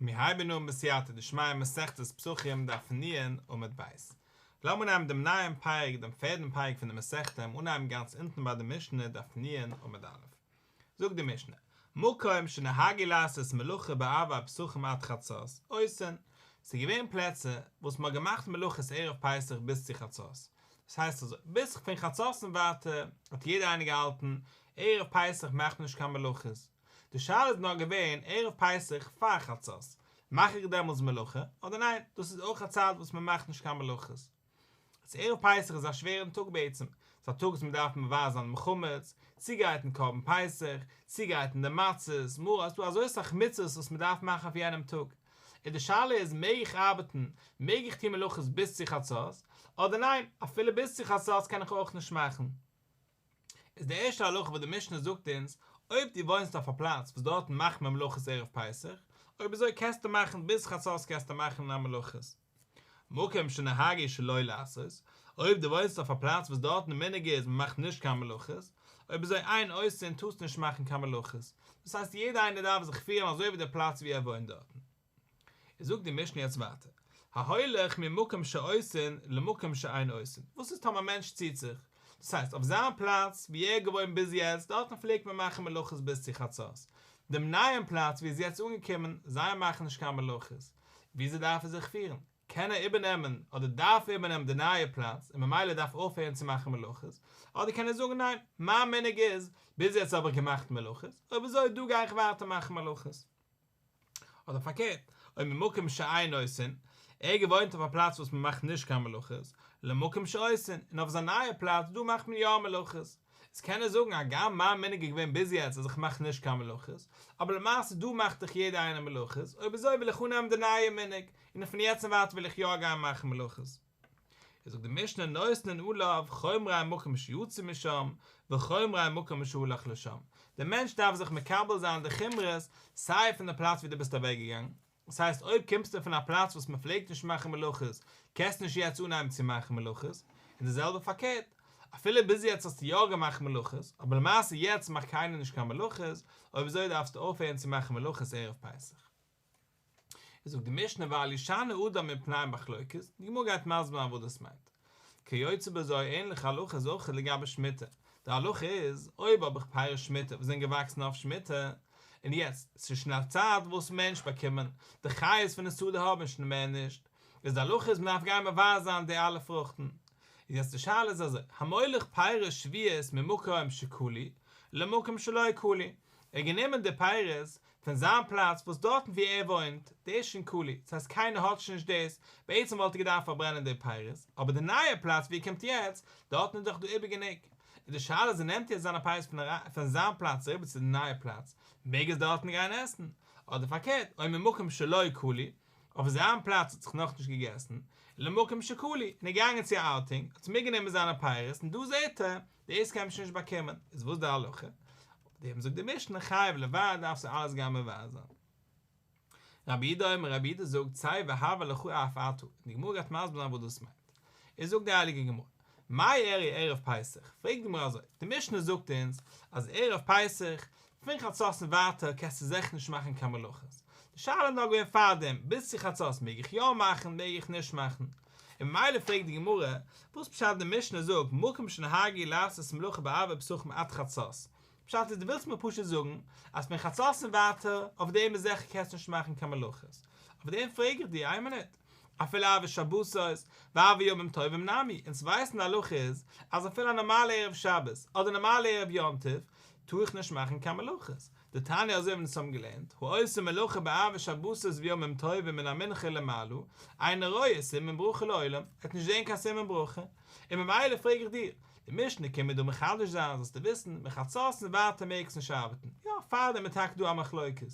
מיר הייבן אן בסייעתא דשמיא מסכת פסחים דף נ עמוד ב'. לאמיר נעמען דעם נייעם פרק, דעם פערדן פרק פון די מסכתא און אנהייבן גאנץ אונטן ביי די משנה דף נ עמוד א'. זאגט די משנה, מקום שנהגו לעשות מלאכה בערבי פסחים עד חצות, עושין. ס'איז געווען פלעצער וואס מ'האט געמאכט מלאכות ערב פסח ביז צו חצות. דאס הייסט אזוי, ביז פון חצות און ווייטער האט יעדער איינער געהאלטן, ערב פסח מאכט מען נישט קיין מלאכות. די שאלה איז נאר געווען ערב פסח פאר חצות, מאך איך דעמאלס מלאכה אדער ניין, דאס איז אויך א צייט וואס מען מאכט נישט קיין מלאכות. איז ערב פסח איז א שווערן טאג בעצם, ס'איז א טאג וואס מען דארף מבער זיין דעם חמץ, צוגרייטן קרבן פסח, צוגרייטן די מצות, מרור, ס'דא אזוי סאך מצוות וואס מען דארף מאכן אויף יענעם טאג. און די שאלה איז מעג איך ארבעטן, מעג איך טון מלאכות ביז צו חצות, אדער ניין, אפילו ביז צו חצות קען איך אויך נישט מאכן. איז די ערשטע הלכה וואס די משנה זאגט אונז, אויב דו וואוינסט אויף א פלאץ וואס דארטן מאכט מען מלאכות ערב פסח, אויב אזוי קענסטו מאכן ביז חצות קענסטו מאכן א מלאכות. מקום שנהגו שלא לעשות, אויב דו וואוינסט אויף א פלאץ וואס דארטן די מנהג איז מען מאכט נישט קיין מלאכות, אויב אזוי אין עושין טארסטו נישט מאכן קיין מלאכות, דאס הייסט יעדער איינער דארף זיך פירן אזוי ווי די פלאץ ווי ער וואוינט דארטן. איז זאגט די משנה יעצט ווייטער, ההולך ממקום שעושין למקום שאין עושין, וואס איז טאמער א מענטש ציט זיך, דאס הייסט אויף זיין פלאץ ווי ער איז געוואוינט ביז יעצט דארטן פלעגט מען מאכן מלאכות ביז צו חצות, דעם נייעם פלאץ ווי ער איז יעצט אנגעקומען, זיי מאכן נישט קיין מלאכות, וויאזוי דארף ער זיך פירן? קען ער איבערנעמען אדער דארף ער איבערנעמען די נייע פלאץ און ממילא דארף אויפהערן צו מאכן מלאכות, אדער קען ער זאגן ניין, מיין מנהג איז, ביז יעצט האב איך געמאכט מלאכות, אויב אזוי דא גיי איך ווייטער מאכן מלאכות. אדער פארקערט, או ממקום שאין עושין, ער געוואוינט אויף א פלאץ וואס מען מאכט נישט קיין מלאכות, למקום שעושין, און אויף זיין נייע פלאץ דא מאכט מען יא מלאכות. איז קען ער זאגן הגם מיין מנהג איז געווען ביז יעצט אז איך מאך נישט קיין מלאכות, אבער למעשה דא מאכט דאך יעדער איינער מלאכות, אויב אזוי וויל איך אננעמען די נייע מנהג, און פון יעצט און ווייטער וויל איך יא גיין מאכן מלאכות. איז זאגט די משנה נותנין עליו חומרי מקום שיצא משם וחומרי מקום שהלך לשם, דער מענטש דארף זיך מקבל זיין די חומרות סיי פון די פלאץ ווי דו ביסט אוועק געגאנגען, דאס הייסט אויב קומסטו פון א פלאץ וואס מען פלעגט נישט מאכן מלאכות קענסטו נישט יעצט אנהייבן צו מאכן מלאכות, און די זעלבע פארקערט, אפילו ביז יעצט האסטו יא געמאכט מלאכות, אבער למעשה יעצט מאכט קיינער נישט קיין מלאכות, אויב אזוי דארפסטו אויפהערן צו מאכן מלאכות ערב פסח. איז זאגט די משנה ואל ישנה אדם מפני מחלוקת, די גמרא גייט מסביר זיין וואס דאס מיינט. כיוצא בזו ענליכע הלכה איז אויך לגבי שמיטה, די הלכה איז, אויב האב איך פירות שמיטה וואס זענען געוואקסן אויף שמיטה, און יעצט, ס'איז שוין א צייט וואס מענטש באקומען, די חיות פון די שדה האבן שוין מער נישט, איז די הלכה איז מ'דארף גיין מבער זיין די אלע פרוכטן. איז יעצט די שאלה איז אזוי, המוליך פירות שביעית ממקום שכלו, למקום שלא כלו, ער האט גענומען די פירות פון זיין פלאץ וואס דארטן ווי ער וואוינט, דאס איז שוין כלו, דאס הייסט קיינער האט שוין נישט דאס, בעצם וואלט ער געדארפט פארברענען די פירות, אבער די נייע פלאץ ווי ער קומט יעצט, דארטן איז דאך דא איבער גענוג. איז די שאלה אז ער נעמט יעצט זיינע פירות פון זיין פלאץ אריבער צו די נייע פלאץ, מעג ער עס דארטן גיין עסן? אדער פארקערט, או ממקום שלא כלו, אויף זיין פלאץ האט זיך נאכנישט געגעסן, למקום שכלו, און ער איז געגאנגען צו א אוטינג, האט מיטגענומען זיינע פירות, און דא זעט ער, דאס קען מען שוין נישט באקומען, איז וואס די הלכה? אויף דעם זאגט די משנה חייב לבער דארפסטו אלעס גיין מבער זיין. רבי יהודה אומר רבי יהודה זאגט צא והבא לך אף אתה, און די גמרא גייט מסביר זיין וואס דאס מיינט. איז זאגט די הייליגע גמרא, מאי איריא ערב פסח, פרעגט די גמרא אזוי, די משנה זאגט אונז אז ערב פסח, פון חצות און ווייטער קענסטו זיכער נישט מאכן קיין מלאכות, די שאלה איז נאר געווען פארדעם, ביז צו חצות מעג איך יא מאכן מעג איך נישט מאכן, און ממילא פרעגט די גמרא, וואס פשט די משנה זאגט מקום שנהגו לעשות מלאכה בערבי פסחים עד חצות, פשט איז דו ווילסט מיר פשוט זאגן אז פון חצות און ווייטער אויף דעם איז זיכער קענסט נישט מאכן קיין מלאכות, אויף דעם פרעג איך דיר איין מינוט, אפילו ערבי שבתות וערבי ימים טובים נמי, אונז ווייסן די הלכה איז אז אפילו א נארמאלע ערב שבת אדער נארמאלע ערב יום טוב טאר איך נישט מאכן קיין מלאכות, דתניא אזוי ווי אונז האבן געלערנט, העושה מלאכה בערבי שבתות וימים טובים מן המנחה ולמעלה, אינו רואה סימן ברכה לעולם, ער וועט נישט זען קיין סימן ברכה, און ממילא פרעג איך דיר, די משנה קומט מיר דא מחדש זיין זאלסטו וויסן, מחצות און ווייטער מעגסט נישט ארבעטן, יא פארדעם איז טאקע דא א מחלוקת,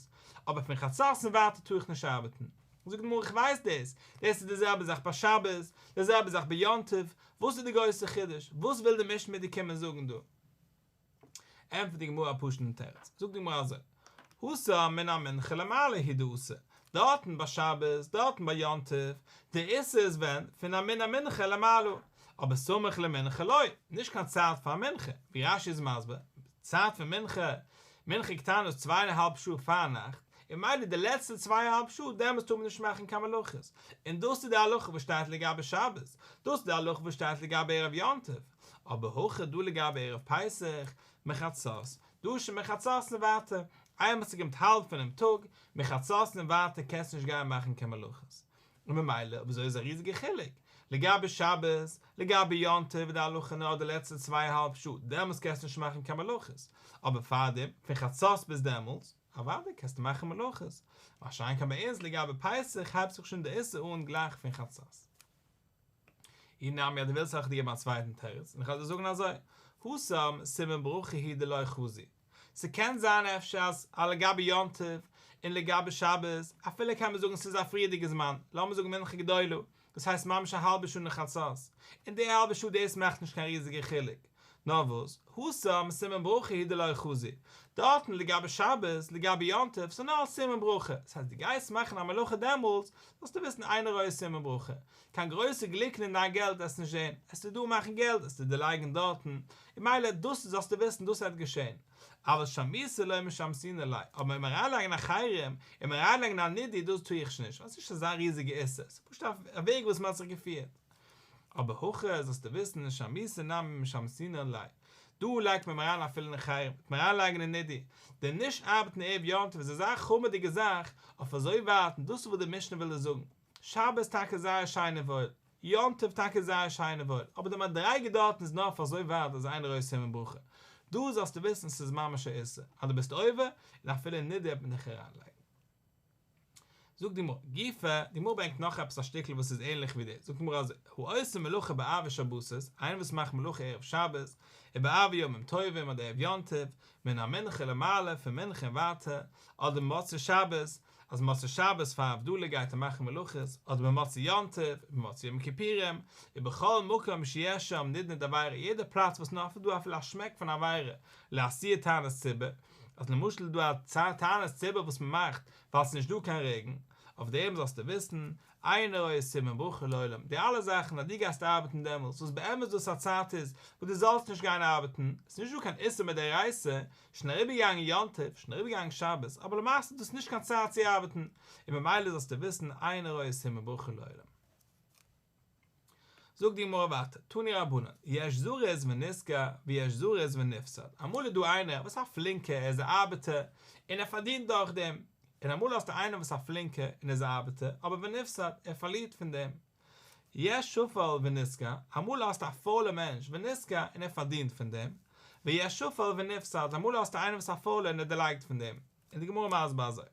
אבער פון חצות און ווייטער טאר איך נישט ארבעטן. זאגט די גמרא איך ווייס דאס, דאס איז די זעלבע זאך ביי שבת, די זעלבע זאך ביי יום טוב, וואס איז די גרויסע חידוש, וואס וויל די משנה מיר דא קומען זאגן דא? ענטפערט די גמרא א פשוט'ן תירוץ, זאגט די גמרא אזוי, התם מן המנחה ולמעלה הוא דאסור, דארטן ביי שבת, דארטן ביי יום טוב, די איסור איז ווען, פון א מן המנחה ולמעלה, אבער סמוך למנחה לא, נישט קיין צייט פאר מנחה, ווי רש"י איז מסביר, צייט פון מנחה, מנחה קטנה איז צוויי און א האלב שעה פאר נאכט, און ממילא די לעצטע צוויי אהאלב שעה דעמאלטס טאר מען נישט מאכן קיין מלאכות, און דאס איז די הלכה וואס שטייט לגבי שבת, דאס איז די הלכה וואס שטייט לגבי ערב יום טוב, אבער הכא דא לגבי ערב פסח, מחצות, דא שוין מחצות און ווייטער, איינמאל ס'קומט האלב פונעם טאג, מחצות און ווייטער קענסטו נישט גיין מאכן קיין מלאכות. און ממילא אויב אזוי איז א ריזיגע חילוק, לגבי שבת, לגבי יום טוב איז די הלכה נאר די לעצטע צוויי אהאלב שעה, דעמאלטס קענסטו נישט מאכן קיין מלאכות, אבער פארדעם, פון חצות ביז דעמאלטס, אוודאי קענסטו מאכן מלאכות, מה שאין כן ביי אונז לגבי פסח הייבט זיך שוין די איסור אן גלייך פון חצות. אי נמי אז דו ווילסט וועל איך דיר געבן א צווייטן תירוץ, און איך וועל דיר זאגן אזוי, התם סימן ברכה הוא דלא חזי, ס'קען זיין אפשר אז לגבי יום טוב און לגבי שבת, אפילו קען מען זאגן ס'איז א פריערדיגע זמן, לאמיר זאגן מנחה גדולה, דאס הייסט ממש א האלבע שעה נאך חצות, און די האלבע שעה דאס מאכט נישט קיין ריזיגע חילוק, נאר וואס, התם סימן ברכה הוא דלא חזי, דארטן לגבי שבת, לגבי יום טוב, ס'איז נאר א סימן ברכה, דאס הייסט דו גייסט מאכן א מלאכה דעמאלטס, זאלסטו וויסן אינו רואה סימן ברכה, קיין גרויסע גליקן אין דיין געלט וועסטו נישט זען, עסטו דא מאכן געלט, עסטו דערלייגן דארטן, און ממילא דאס זאלסטו וויסן דאס וועט געשען. אבל שמתא לא משמתינן ליה, אבער אים אריינלייגן א חרם, אים אריינלייגן א נידוי דאס טו איך נישט, ווייל ס'איז נישט אזא ריזיגע איסור, ס'איז פשוט א וועג וואס מ'האט זיך געפירט. אבער הכא זאלסטו וויסן שמתא נמי משמתינן ליה, דא לייגט מען אים אריין אפילו אין חרם, וועט מען אריינלייגן אין נידוי, די נישט ארבעטן ערב יום טוב איז אזא חמור'דיגע זאך, אויף אזוי ווייט, און דאס איז וואס די משנה וויל דא זאגן, שבת טאקע זייער שיין און וואויל, יום טוב טאקע זייער שיין און וואויל, אבער די מדריגה דארטן איז נאר אויף אזוי ווייט אז אינו רואה סימן ברכה. דא זאלסטו וויסן ס'איז ממש א איסור, אז דו ביסט עובר, און אפילו נידוי וועט מען דיך אריינלייגן. זאגט די גמרא, גופא, די גמרא ברענגט נאך עפעס א שטיקל וואס איז ענליך ווי דאס, זאגט די גמרא אזוי, העושה מלאכה בערבי שבתות, איינער וואס מאכט מלאכה ערב שבת, ובערבי ימים טובים אדער ערב יום טוב, מן המנחה ולמעלה, פון מנחה און ווייטער, אדער מוצאי שבת, אז מוצאי שבת פאר הבדלה גייט ער מאכן מלאכות, אדער במוצאי יום טוב, ובמוצאי יום כיפורים, ובכל מקום שיש שם נדנוד עבירה, יעדע פלאץ וואס נאר דא אפילו א שמעק פון עבירה, לאתויי תענית ציבור, אז למשל איז דא א תענית ציבור וואס מען מאכט ווייל ס'איז נישט דא קיין רעגן, אויף דעם זאלסטו וויסן, אינו רואה סימן ברכה לעולם, די אלע זאכן אז דו גייסט ארבעטן דעמאלטס, וואס באמת דאס א צייט איז וואס דו זאלסט נישט גיין ארבעטן, ס'איז נישט דא קיין איסור מדאורייתא, שוין אריבערגעגאנגען יום טוב, שוין אריבערגעגאנגען שבת, אבער למעשה איז דאס נישט קיין צייט צו ארבעטן, און ממילא זאלסטו וויסן אינו רואה סימן ברכה לעולם. זאגט די גמרא ווייטער, תנו רבנן, יש זריז ונשכר ויש זריז ונפסד, אמאל איז דא איינער וואס איז א פלינקער, ער איז א ארבעטער, און ער פארדינט דורך דעם, און אמאל האסטו איינער וואס איז א פלינקער און ער איז א ארבעטער, אבער ונפסד, ער פארלירט פון דעם. יש שפל ונשכר, אמאל האסטו א פוילע מענטש ונשכר און ער פארדינט פון דעם, ויש שפל ונפסד, אמאל האסטו איינער וואס איז א פוילער און ער דערלייגט פון דעם, און די גמרא מסביר אזוי.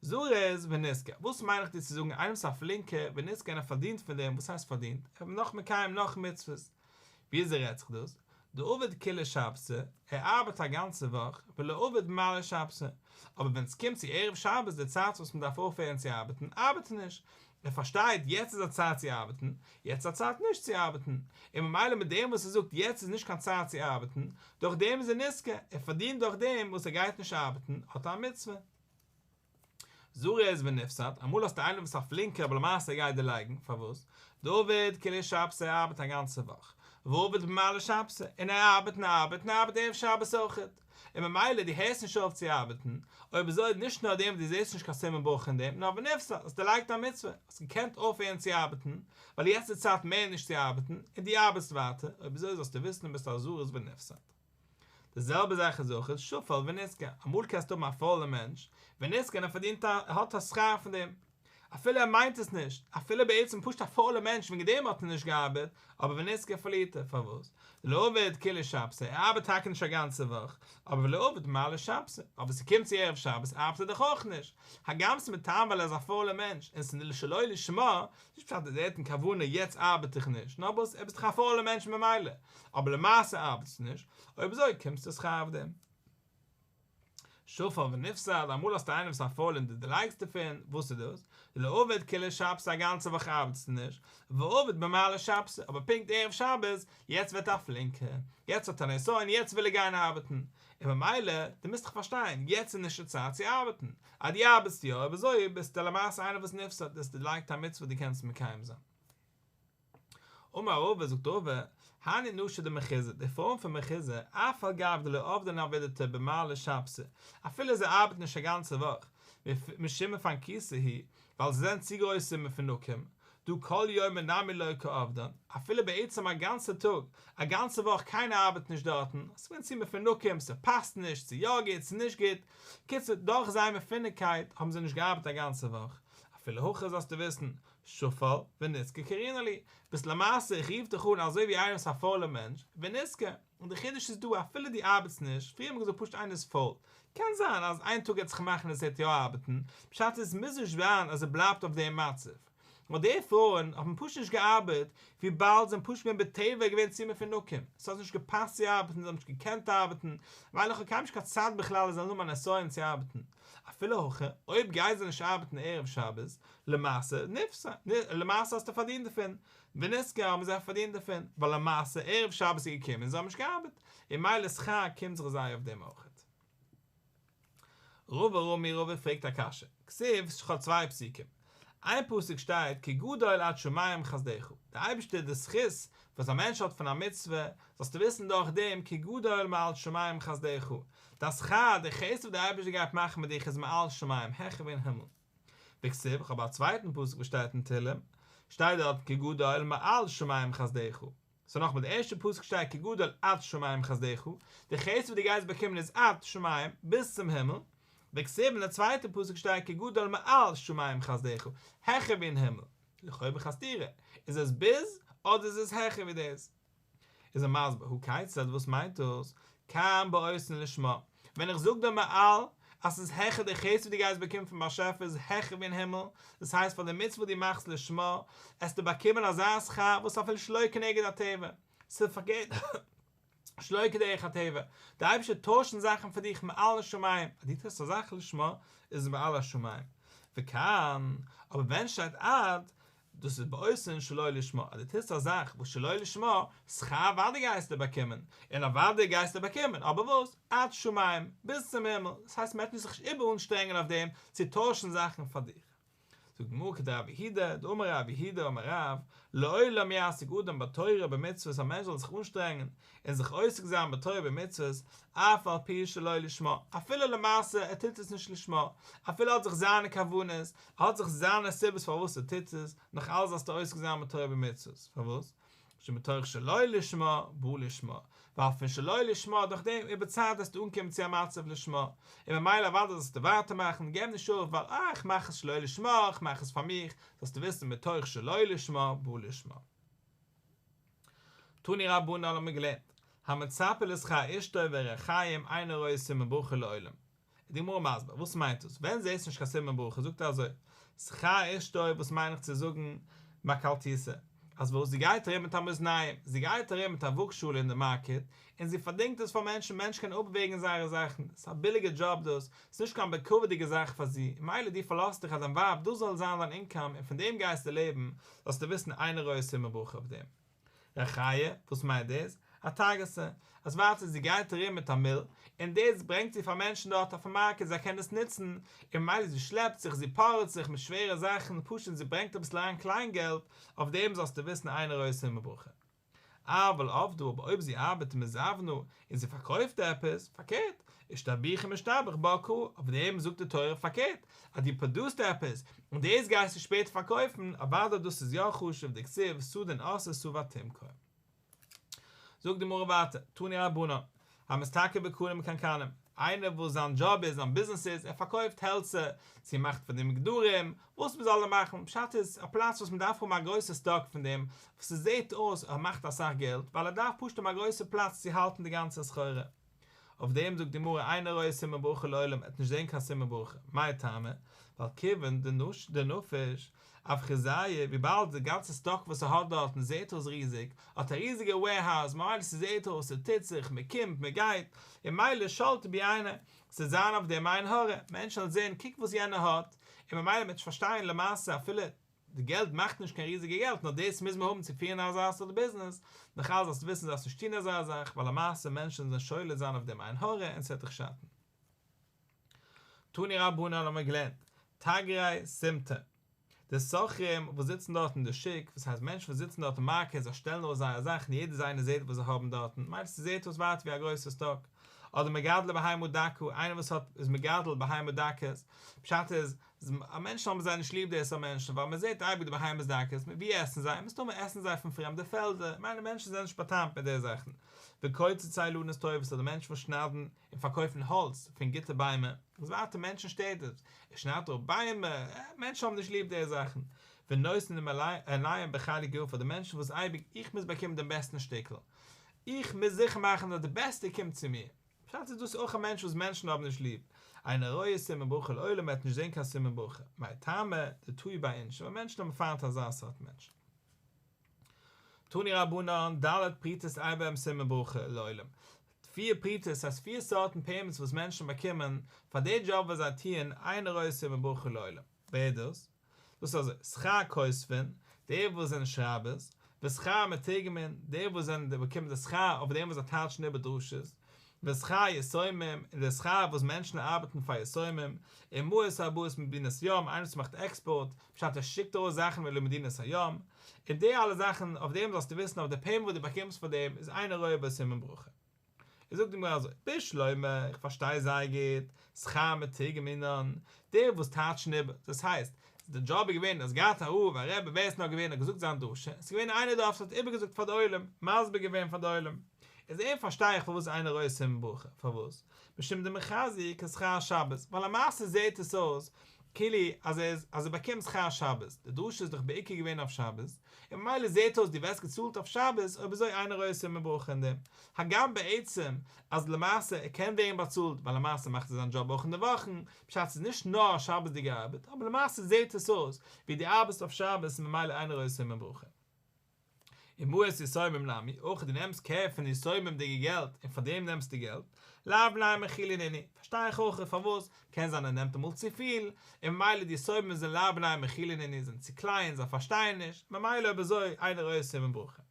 זריז ונשכר, וואס מיין איך דיר צו זאגן איינער וואס איז א פלינקער ונשכר און ער פארדינט פון דעם, וואס הייסט פארדינט? ער איז נאך מקיים נאך מצוות. ווי אזוי רעדט זיך דאס? דעביד כוליה שבתא, ער ארבעט א גאנצע וואך, ולא עביד במעלי שבתא, אבער ווען עס קומט צו ערב שבת די צייט וואס מען דארף אויפהערן צו ארבעטן, ארבעט ער נישט, ער פארשטייט יעצט איז א צייט צו ארבעטן, יעצט איז א צייט נישט צו ארבעטן, און ממילא מיט דעם וואס ער זאגט יעצט איז נישט קיין צייט צו ארבעטן, דורך דעם איז ער נשכר, ער פארדינט דורך דעם וואס ער גייט נישט ארבעטן, האט ער א מצוה. זריז ונפסד, אמאל האסטו איינער וואס איז א פלינקער אבער למעשה ער גייט דערלייגן, פארוואס? דעביד כוליה שבתא ער ארבעט א גאנצע וואך, ועביד במעלי שבתא, און ער ארבעט און ארבעט און ארבעט ערב שבת אויכעט, און ממילא דו הערסט נישט אויף צו ארבעטן, אויב אזוי נישט נאר דעם וואס דו זעסט נישט קיין סימן ברכה אין דעם, נאר ונפסד, האסט דערלייגט א מצוה, האסט געקענט אויפהערן צו ארבעטן, ווייל יעצט איז צייט מער נישט צו ארבעטן, און דו ארבעטסט ווייטער, אויב אזוי זאלסטו וויסן דו ביסט א זריז ונפסד. די זעלבע זאך איז אויך שפל ונשכר, אמאל קענסטו האבן א פוילע מענטש, ונשכר און ער פארדינט א, ער האט א שכר פון דעם, אפילו ער מיינט עס נישט, אפילו בעצם פשוט א פוילע מענטש וועגן דעם האט ער נישט געארבעט, אבער ונשכר פארלירט ער, פארוואס? דלא עביד כוליה שבתא, ער ארבעט טאקע נישט א גאנצע וואך, אבער ולא עביד במעלי שבתא, אבער ס'קומט צו ערב שבת ארבעט ער דאך אויך נישט, הגם ס'איז מטעם ווייל ער איז א פוילע מענטש און ס'איז שלא לשמה, נישט פשט אז ער האט אין כוונה יעצט ארבעט איך נישט, נאר וואס ער ביסט דאך א פוילע מענטש ממילא, אבער למעשה ארבעטסטו נישט, אויב אזוי קומסטו שכר אויף דעם. שפל ונפסד, אמאל האסטו איינעם וואס איז א פוילער און דו דערלייגסט דערפון, וואס איז דאס? דלא עביד כוליה שבתא א גאנצע וואך ארבעטסטו נישט, ועביד במעלי שבתא, אבער פונקט ערב שבת, יעצט ווערט ער א פלינקער, יעצט האט ער א נסיון, יעצט וויל ער גיין ארבעטן, און ממילא, דו מוזט דאך פארשטיין, יעצט איז נישט די צייט צו ארבעטן, אז דו ארבעטסט יא, אויב אזוי ביסטו למעשה איינער וואס נפסד, דו האסט דערלייגט א מצוה דו קענסט מקיים זיין. אמר רבא, זאגט רבא, הני נשי דמחוזא, די פרויען פון מחוזא, אף על גב דלא עבדן עבידתא במעלי שבתא, אפילו זיי ארבעטן נישט א גאנצע וואך, משום מפנקותא הוא, ווייל זיי זענען צו גרויסע מפונקים, דהא כל יומא נמי לא קא עבדן, אפילו בעצם א גאנצע טאג, א גאנצע וואך קיינער ארבעט נישט דארטן, ס'געווען צו מפונקים, ס'פאסט נישט, ס'יא גוט, ס'נישט גוט, קיצור, דורך זייער מפונקייט האבן זיי נישט געארבעט א גאנצע וואך, אפילו הכי זאלסטו וויסן, שפל ונשכר קרינן להו, ביסט למעשה איך רוף דיך אן אזוי ווי איינער וואס איז א פוילער מענטש, ונשכר, און די חידוש איז דא אפילו דו ארבעטסט נישט, פריער האט מען געזאגט פשוט איינער איז פויל, קען זיין אז איין טאג גייט זיך מאכן אז ער וועט יא ארבעטן, פשט איז מוז נישט זיין אז ער בלייבט אויף דעם מצב, נאר די פרויען האבן פשוט נישט געארבעט וויבאלד זיי זענען פשוט געווען בטבע געווען צו מפונקים, ס'האט זיי נישט געפאסט צו ארבעטן, זיי האבן נישט געקענט ארבעטן, ווייל איך האב קיינמאל נישט קיין צייט בכלל אז זיי זאלן האבן א נסיון צו ארבעטן, אפילו הכי, אויב גייען זיי נישט ארבעטן ערב שבת, למעשה נפסד, למעשה האסטו פארדינט דערפון, ונשכר האבן זיי פארדינט דערפון, ווייל למעשה ערב שבת איז געקומען און זיי האבן נישט געארבעט, און ממילא שכר קומט זיך זיי אויף דעם אויכעט. רבא רמי רבא פרעגט א קשיא, כתיב, כ'האב צוויי פסוקים, איין פסוק שטייט כי גדול עד שמים חסדך, דער אייבערשטער די זכות וואס א מענטש האט פון א מצוה, זאלסטו וויסן דורך דעם כי גדול מעל שמים חסדך, דיין שכר, די חסד וואס דער אייבערשטער גייט מאכן מיט דיך איז מעל שמים, העכער ווי אין הימל. וכתיב, איך האב א צווייטן פסוק וואס שטייט אין תהלים, שטייט דארט כי גדול מעל שמים חסדך, סאו נאכאמאל די ערשטע פסוק שטייט כי גדול עד שמים חסדך, די חסד וואס דו גייסט באקומען איז עד שמים, ביז צום הימל, וכתיב אין די צווייטע פסוק שטייט כי גדול מעל שמים חסדך, העכער ווי אין הימל, לכאו' א סתירה, איז עס ביז אדער איז עס העכער ווי דאס? איז ער מסביר, הא כיצד, וואס מיינט דאס, כאן בעושין לשמה, ווען איך זאג דיר מעל אז ס'איז העכער די חסד וואס דו גייסט באקומען פון באשעפער איז העכער ווי אין הימל, דאס הייסט פאר די מצוה וואס דו מאכסט לשמה, עסטו באקומען אזא שכר וואס אפילו שלא כנגד הטבע, ס'איז פארקערט שלא כדרך הטבע, די אייבערשטער טוישן זאכן פאר דיך מעל לשמים, אז דו טוסט א זאך לשמה איז עס מעל השמים, וכאן, אבער ווען שטייט עד, דאס איז בעושין שלא לשמה, אז דו טוסט א זאך וואס שלא לשמה, שכר אוודאי גייסטו באקומען, און אוודאי גייסטו באקומען, אבער וואס? עד שמים, ביז צום הימל, דאס הייסט מען וועט נישט זיך איבער אנשטרענגען אויף דעם צו טוישן זאכן פאר דיך. זאגט די גמרא כדרב יהודה, דאמר רב יהודה אמר רב, לעולם יעסוק אדם בתורה ובמצוות א מענטש זאל זיך אנשטרענגען און זיך עוסק זיין בתורה ובמצוות, אף על פי שלא לשמה, אפילו למעשה ער טוט עס נישט לשמה, אפילו ער האט זיך זיינע כוונות, ער האט זיך זיינע סיבות פארוואס ער טוט עס, נאך אלס זאלסטו עוסק זיין בתורה ובמצוות, פארוואס? שמתוך שלא לשמה בא לשמה, ווייל פון שלא לשמה דורך דעם איבער צייט וועסטו אנקומען צו א מצב לשמה, און ממילא אוודאי זאלסטו ווייטער מאכן, געב נישט אויף ווייל אה איך מאך עס שלא לשמה, איך מאך עס פאר מיך, זאלסטו וויסן מתוך שלא לשמה בא לשמה. תנו רבנן האבן מיר געלערנט, המצפה לשכר אשתו וריחיים אינו רואה סימן ברכה לעולם. איז די גמרא מסביר, וואס מיינט דאס? ווען זעסטו נישט קיין סימן ברכה? זאגט ער אזוי, שכר אשתו, וואס מיין איך צו זאגן מקלטיתא, אז וואס זי גייט ארום מיט א מאזניים, זי גייט ארום מיט א וואגשאל אין די מארקעט, און זי פארדינגט עס פאר מענטשן, מענטשן קענען אפוועגן זייערע זאכן, ס'איז א ביליגע דזשאב דאס, ס'איז נישט קיין בכבוד'יגע זאך פאר זי, מילא דו פארלאזט דיך אז דיין ווייב דאס זאל זיין דיין אינקאם און פון דעם גייסטו לעבן, זאלסטו וויסן אינו רואה סימן ברכה אויף דעם. ריחיא, וואס מיינט דאס? אטגתא, אז ווייטער זי גייט ארום מיט א מיל, און דאס ברענגט זי פאר מענטשן דארט אויפן מארקעט זיי קענען עס נוצן, און ממילא זי שלעפט זיך, זי פארעט זיך מיט שווערע זאכן, פשוט זי ברענגט אביסל אריין קליין געלט, אויף דעם זאלסטו וויסן אינו רואה סימן ברכה. אבל עבדה, אבער אויב זי ארבעט ומזבנה, און זי פארקויפט עפעס, פארקערט, אשתבוחי משתבח בה קרא, אויף דעם זאגט די תורה פארקערט, אז דו פראדוסט עפעס, און דאס גייסטו שפעטער פארקויפן, אוודאי דאס איז יא חשוב, דכתיב, סדין עשאה שבע תמכור. זאגט די גמרא ווייטער, תנו רבנן, המסתכל בקנים וקנקנים, איינער וואס זיין דזשאב איז, זיין ביזנעס איז, ער פארקויפט העלצער, צו ער מאכט פון דעם גדרים, וואס מען זאל מאכן, פשט איז, א פלאץ וואס מען דארף האבן א גרויסע סטאק פון דעם, וואס עס זעט אויס ער מאכט אסאך געלט, ווייל ער דארף פשוט האבן א גרויסע פלאץ צו האלטן די גאנצע סחורה. אויף דעם זאגט די גמרא אינו רואה סימן ברכה לעולם, ער וועט נישט זען קיין סימן ברכה, מאי טעמא? ווייל כיוון דנפיש אפרוזייהו, וויבאלד די גאנצע סטאק וואס ער האט דארטן זעט אויס ריזיג, האט א ריזיגע וועירהאוז, ממילא ס'זעט אויס ס'טוט זיך, מ'קומט מ'גייט, און ממילא שלטא בהו עינא, ס'וועט זיין אויף דעם עין הרע, מענטשן וועלן זען קוק וואס יענער האט, און ממילא מ'וועט נישט פארשטיין למעשה אפילו די געלט מאכט נישט קיין ריזיגע געלט נאר דאס מוז מען האבן צו פירן אזא סארט ביזנעס, נאך אלס זאלסטו וויסן זאלסט נישט טון אזא זאך ווייל למעשה מענטשן זענען שולט זיין אויף דעם עין הרע און ס'וועט דיך שאטן. תנו רבנן האבן מיר געלערנט, תגרי סימטא, די סוחרים וואס זיצן דארט אין די שוק, וואס הייסט מענטשן וואס זיצן דארט אין מארקעט זיי שטעלן אויס זייער זאכן יעדער איינער זעט וואס זיי האבן דארטן, ממילא ס'זעט אויס ווייטער ווי א גרויסע סטאק. אדער מגדלי בהמה דקה, איינער וואס האט איז מגדל בהמה דקות, פשט איז, א מענטשן האבן זיי נישט ליב די סארט מענטשן, ווייל מען זעט אייביג די בהמות דקות, ווי עסן זיי? מסתמא עסן זיי פון פרעמדע פעלדער, מיינע מענטשן זענען נישט בא'טעמ'ט מיט די זאכן. וקוצצי אילנות טובות אדער מענטשן וואס שניידן און פארקויפן האלץ פון גוטע ביימער, און ווייטער מענטשן שטערט עס, ער שניידט אראפ ביימער, מענטשן האבן נישט ליב די זאכן. ונותנין עיניהם בחלק יפה אדער מענטשן וואס אייביג איך מוז באקומען דעם בעסטן שטיקל, איך מוז זיכער מאכן אז די בעסטע קומט צו מיר. פשט איז דאס איז אויך א מענטש וואס מענטשן האבן נישט ליב, אינו רואה סימן ברכה לעולם וועט נישט זען קיין סימן ברכה, מאי טעמא דתהו ביה אינשי, ווייל מענטשן האבן פיינט אזא סארט מענטשן. תנו רבנן, ד' פרוטות אין בהם סימן ברכה לעולם, פיר פרוטות הייסט פיר סארטן פעימענטס וואס מענטשן באקומען פאר די דזשאב וואס זיי טוען, אינו רואה סימן ברכה לעולם, ווער איז דאס? דאס איז אזוי, שכר כותבין, די וואס זענען שרייבערס, ושכר מתורגמנין, די וואס זענען די באקומען די שכר אויף דעם וואס זיי טייטשן איבער דרשות, ושכר יתומים, און די שכר וואס מענטשן ארבעטן פאר יתומים, ומעות הבאות ממדינת הים, איינער וואס מאכט עקספארט, פשט ער שיקט ארויס זאכן למדינת הים, און די אלע זאכן, אויף דעם זאלסטו וויסן אויף די פעימענט וואס דו באקומסט פאר דעם איז אינו רואה בו סימן ברכה. איז זאגט די גמרא אזוי, בשלמא, איך פארשטיי זייער גוט, שכר מתורגמנין, די וואס טייטשן איבער, דאס הייסט, די דזשאב איז געווען אז געהאט א רב, א רבי, ווער עס נאר געווען האט געזאגט זיין דרשה, עס איז געווען איינער דארט וואס האט איבערגעזאגט פאר די עולם, מסביר געווען פאר די עולם, איז אים פארשטיי איך פארוואס אינו רואה סימן ברכה, פארוואס? משום דמיחזי כשכר שבת, ווייל למעשה זעהט עס אויס כאילו אז ער איז אז ער באקומט שכר שבת, די דרשה איז דאך בעיקר געווען אויף שבת, און ממילא זעהט אויס דו ווערסט געצאלט אויף שבת, אויב אזוי אינו רואה סימן ברכה אין דעם, הגם בעצם אז למעשה ער קען ווערן באצאלט ווייל למעשה מאכט ער זיין דזשאב אויך אין די וואכן, פשט ס'איז נישט נאר א שבת'דיגע ארבעט, אבער למעשה זעהט עס אויס ווי דו ארבעסט אויף שבת און ממילא אינו רואה סימן ברכה. ומעות יתומים נמי, אויך דו נעמסט קער פון יתומים'דיגע געלט און פאר דעם נעמסטו געלט, לאו בני מכילן נינהו, פארשטיי איך אויך פארוואס, קען זיין ער נעמט אמאל צופיל, און ממילא די יתומים זענען לאו בני מכילן נינהו זענען צו קליין זיי פארשטייען נישט, ממילא אויב אזוי אינו רואה סימן ברכה.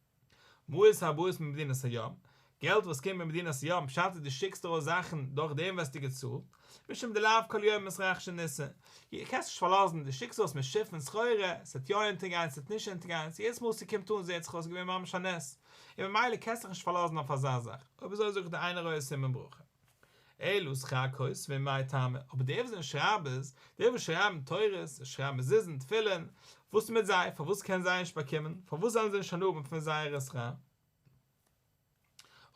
מעות הבאות ממדינת הים, געלט וואס קומט ממדינת הים, פשט איז דו שיקסט ארויס זאכן, דורך דעם ווערסטו געצאלט, משום דלאו כל יומא מתרחשי ניסא, דו קענסט נישט פארלאזן, דו שיקסט ארויס מיט שיפן סחורה, ס'וועט יא אונטערגיין ס'וועט נישט אונטערגיין, יעדעס מאל ס'קומט אן זעט זיך אויס געווען ממש א נס, און ממילא קענסט דיך נישט פארלאזן אויף אזא זאך, אויב אזוי זאג איך דיר אינו רואה סימן ברכה. אלא שכר כותבין מאי טעמא, אבער די וואס זענען שרייבערס, די וואס שרייבן תורות, שרייבן מזוזות, תפילין, וואס איז מיט זיי, פארוואס קענען זיי נישט באקומען, פארוואס זאלן זיי נישט הנאה האבן פון זייערע שכר?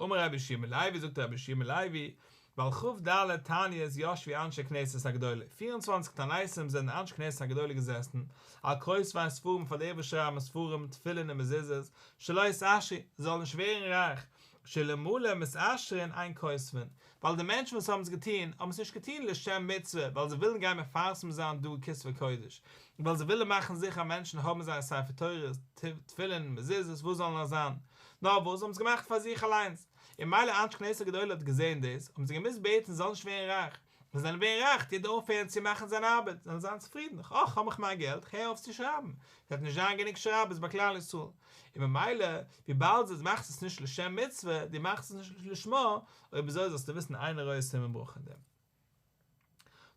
אמר רבי יהושע בן לוי, זאגט רבי יהושע בן לוי, ועל כ"ד תעניות ישבו אנשי כנסת הגדולה, פיר און צוואנציג תעניתים זענען אנשי כנסת הגדולה געזעסן, על כותבי ספרים פאר די וואס שרייבן ספרים, תפילין און מזוזות, שלא יתעשרו, זיי זאלן נישט ווערן רייך, שאלמלא מתעשרין אין כותבין, ווייל די מענטשן וואס האבן עס געטון, האבן עס נישט געטון לשם מצוה, ווייל זיי ווילן גיין מפרסם זיין דא כתבי קודש, ווייל זיי ווילן מאכן זיכער אז מענטשן האבן זייער ספר תורות, תפילין, מזוזות, וואס זאל נאר זיין. נאר וואס, זיי האבן עס געמאכט פאר זיך אליינס. און מילא אנשי כנסת הגדולה האט געזען דאס, האבן זיי געמוזט בעטן זיי זאלן נישט ווערן רייך. ווען זיי וועלן ווערן רייך, וועט יעדער אויפהערן צו מאכן זיין ארבעט, זיי וועלן זיין צופרידן, אה, האב איך מיין געלט, כ'הער אויף צו שרייבן, ס'וועט נישט זיין גענוג שרייבערס ביי כלל ישראל. און ממילא, וויבאלד דו מאכסט עס נישט לשם מצוה, דו מאכסט עס נישט לשמה, אויב אזוי זאלסטו וויסן אינו רואה סימן ברכה אין דעם.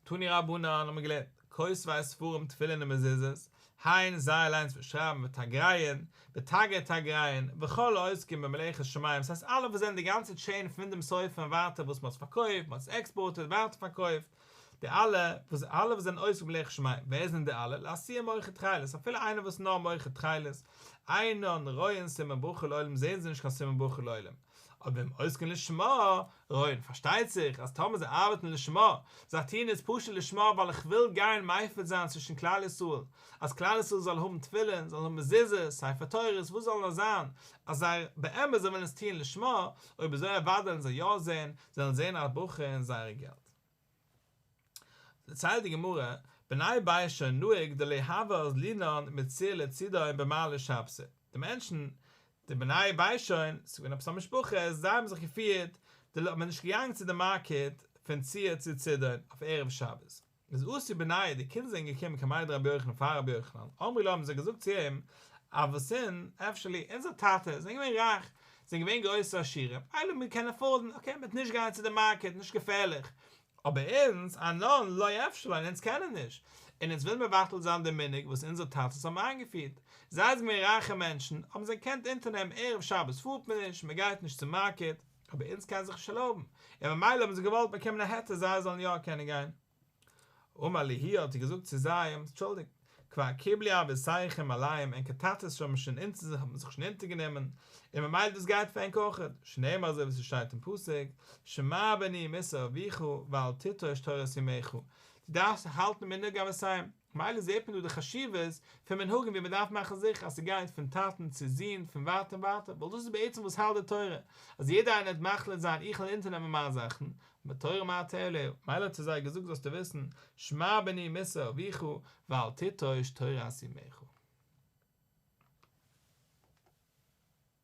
תנו רבנן האבן מיר געלערנט, כותבי ספרים תפילין ומזוזות, הן זיי אליינס וואס שרייבן ותגריהן, ותגרי תגריהן, וכל העוסקים במלאכת שמים, ס'הייסט אלע וואס זענען די גאנצע טשעין פון דעם סופר און ווייטער וואס מ'האט עס פארקויפט, מ'האט עס עקספארטעד, ווייטער פארקויפט, די אלע וואס אלע וואס זענען עוסק במלאכת שמים, ווער זענען די אלע? לאתויי מוכר תכלת, אפילו איינער וואס איז נאר מוכר תכלת, אינן רואין סימן ברכה לעולם זעהן זיי נישט קיין סימן ברכה לעולם. אבער ואם עוסקין לשמה, רואין, פארשטייט זיך אז טאמער זיי ארבעטן לשמה, זיי טוען עס פשוט לשמה ווייל איך וויל גיין מפיץ זיין צווישן כלל ישראל, אז כלל ישראל זאל האבן תפילין, זאל האבן מזוזות, ספר תורות, וואס זאל נאר זיין, אז זיי באמת זיי ווילן עס טוען לשמה, אויב אזוי אוודאי וועלן זיי יא זען, זיי וועלן זען א ברכה אין זייערע געלט. דערציילט די גמרא, בני ביישן נהוג דלא הוו אזלינן מצור לצידון במעלי שבתא, די מענטשן, די בני ביישן, ס'איז געווען עפעס א משפחה, זיי האבן זיך געפירט, די האט מען נישט געגאנגען צו די מארקעט פון צור צו צידון אויף ערב שבת. איז אתו בנייהו, די קינדער זענען געקומען קמיה דרבי יוחנן פאר רבי יוחנן, אמרו ליה האבן זיי געזאגט צו אים, אבהתין אפשר להו, אונזער טאטע זענען געווען רייך, זענען געווען גרויסע עשירים, מילא מיר קענען עפארדן, אקעי מ'וועט נישט גיין צו די מארקעט, נישט געפערליך, אבער אונז, אנן לא אפשר לן, אונז קענען נישט, און אונז ווילן מבטל זיין די מנהג וואס אונזערע טאטעס האבן איינגעפירט, זיי זענען געווען רייכע מענטשן, האבן זיי געקענט אונטערנעמען ערב שבת פארט מען נישט, מען גייט נישט צום מארקעט. אבער אונז קענען זיך נישט ערלויבן, און ממילא האבן זיי געוואלט באקומען א היתר זיי זאלן יא קענען גיין. אמר להו האט ער געזאגט צו זיי, אנטשולדיגט, כבר קיבלו אבותיכם עליהם, ענקער טאטעס האבן שוין אונטער האבן זיך שוין אונטערגענומען, און ממילא דאס גייט פאר ענק אויכעט, שנאמר אזוי ווי ס'שטייט אין פסוק, שמע בני מוסר אביך ואל תטוש תורת אמך, דו דארפסט האלטן מנהג אבותיהם, ממילא זעט מען דא די חשיבות פון מנהגים ווי מ'דארף מאכן זיכער אז ס'גייט פון טאטן צו זון פון ווייטער און ווייטער, ווייל דאס איז בעצם וואס האלט די תורה, אז יעדער איינער וועט מחליט זיין איך וועל אונטערנעמען מיינע זאכן, תורה מה תהא עליה, מילא האט ער זיי געזאגט זאלסטו וויסן, שמע בני מוסר אביך, ואל תטוש תורת אמך.